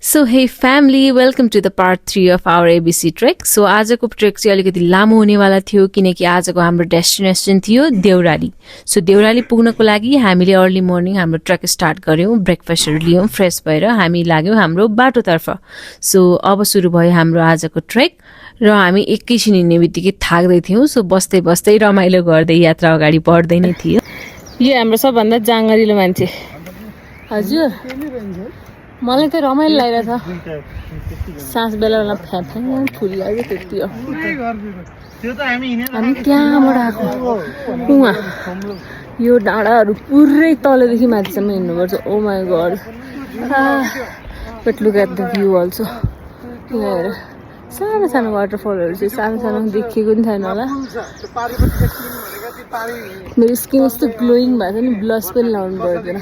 So hey family, welcome to the part 3 of our ABC trek. So आजको trek चाहिँ अलिकति लामो हुनेवाला थियो किनकि आजको हाम्रो डेस्टिनेसन थियो देउराली. सो देउराली पुग्नको लागि हामीले अर्ली मर्निङ हाम्रो ट्रेक स्टार्ट गर्यौं, ब्रेकफास्टहरु लियौं, फ्रेश भएर हामी लाग्यौं हाम्रो बाटोतर्फ. सो अब सुरु भयो हाम्रो आजको ट्रेक र हामी एकैछिन हिँड्नेबित्तिकै थाक्दै थियौं. सो बस्दै बस्दै रमाइलो गर्दै यात्रा अगाडि बढ्दै नै थियो. यो हाम्रो सबभन्दा जाँगरिलो मान्छे. हजुर मलाई त रमाइलो लागिरहेछ. सास बेला बेला फ्याफ्याङ फुलिहाल्यो त्यति हो. हामी त्यहाँबाट आएको उहाँ यो डाँडाहरू पुरै तलदेखि माथिसम्म हिँड्नुपर्छ. Oh my god, but look at the view also. यहाँ हेर सानो सानो वाटरफलहरू चाहिँ सानो सानो देखिएको पनि थिएन होला. मेरो स्किन यस्तो ग्लोइङ भएको छ नि, ब्लस पनि लाउनु पर्दैन.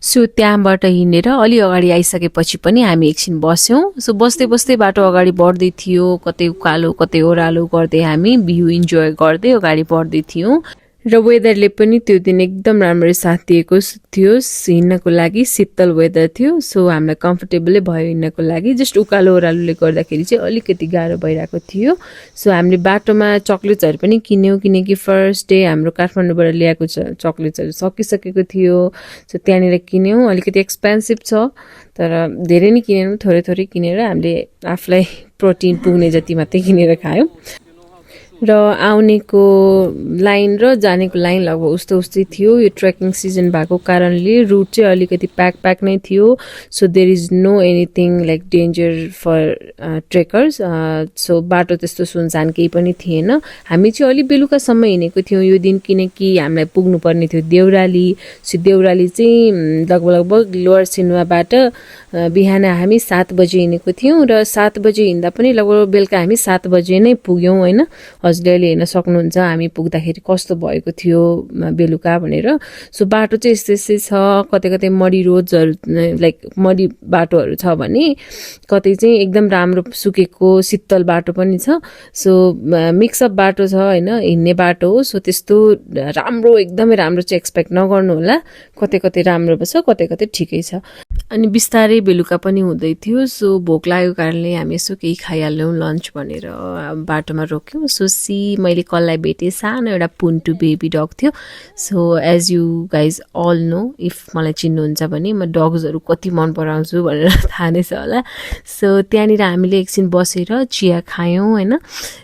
सो त्यहाँबाट हिँडेर अलि अगाडि आइसकेपछि पनि हामी एकछिन बस्यौं. सो बस्दै बस्दै बाटो अगाडि बढ्दै थियो. कतै उकालो कतै ओह्रालो गर्दै हामी भ्यू इन्जोय गर्दै अगाडि बढ्दै थियौं. र वेदरले पनि त्यो दिन एकदम राम्रो साथ दिएको थियो. हिँड्नको लागि शीतल वेदर थियो. सो हामीलाई कम्फर्टेबलै भयो हिँड्नको लागि. जस्ट उकालो ओह्रालोले गर्दाखेरि चाहिँ अलिकति गाह्रो भइरहेको थियो. सो हामीले बाटोमा चक्लेट्सहरू पनि किन्यौं किनकि फर्स्ट डे हाम्रो काठमाडौँबाट ल्याएको चक्लेट्सहरू सकिसकेको थियो. सो त्यहाँनिर किन्यौं. अलिकति एक्सपेन्सिभ छ तर धेरै नै किनेनौं, थोरै थोरै किनेर हामीले आफूलाई प्रोटिन पुग्ने जति मात्रै किनेर खायौं. र आउनेको लाइन र जानेको लाइन लगभग उस्तै थियो. यो ट्रेकिङ सिजन भएको कारणले रुट चाहिँ अलिकति प्याक नै थियो. So there is no anything like danger for trekkers. So बाटो त्यस्तो सुनसान केही पनि थिएन. हामी चाहिँ अलि बेलुकासम्म हिँडेको थियौँ यो दिन किनकि हामीलाई पुग्नुपर्ने थियो देउराली. सो देउराली चाहिँ लगभग लोवर सिनुवाबाट बिहान हामी 7 बजे हिँडेको थियौँ र 7 बजे हिँड्दा पनि लगभग बेलुका हामी 7 बजे नै पुग्यौँ होइन. हजुरले अहिले हेर्न सक्नुहुन्छ हामी पुग्दाखेरि कस्तो भएको थियो बेलुका भनेर. सो बाटो चाहिँ यस्तै छ. कतै कतै मडी रोड्सहरू लाइक मडी बाटोहरू छ भने कतै चाहिँ एकदम राम्रो सुकेको शीतल बाटो पनि छ. सो मिक्सअप बाटो छ होइन, हिँड्ने बाटो हो. सो त्यस्तो राम्रो एकदमै राम्रो चाहिँ एक्सपेक्ट नगर्नु होला. कतै कतै राम्रो छ, कतै कतै ठिकै छ. अनि बिस्तारै बेलुका पनि हुँदै थियो. सो भोक लागेको कारणले हामी यसो केही खाइहाल्यौँ लन्च भनेर बाटोमा रोक्यौँ. सो मैले कसलाई भेटेँ, सानो एउटा पुन्टु बेबी डग थियो. So as you guys all know, if मलाई चिन्नुहुन्छ भने म डग्सहरू कति मन पराउँछु भनेर थाहा नै छ होला. सो त्यहाँनिर हामीले एकछिन बसेर चिया खायौँ होइन.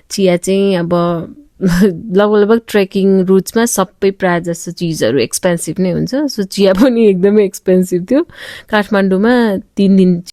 चिया चाहिँ अब लगभग ट्रेकिङ रुट्समा सबै प्रायः जस्तो चिजहरू एक्सपेन्सिभ नै हुन्छ. सो चिया पनि एकदमै एक्सपेन्सिभ थियो. काठमाडौँमा 3 दिन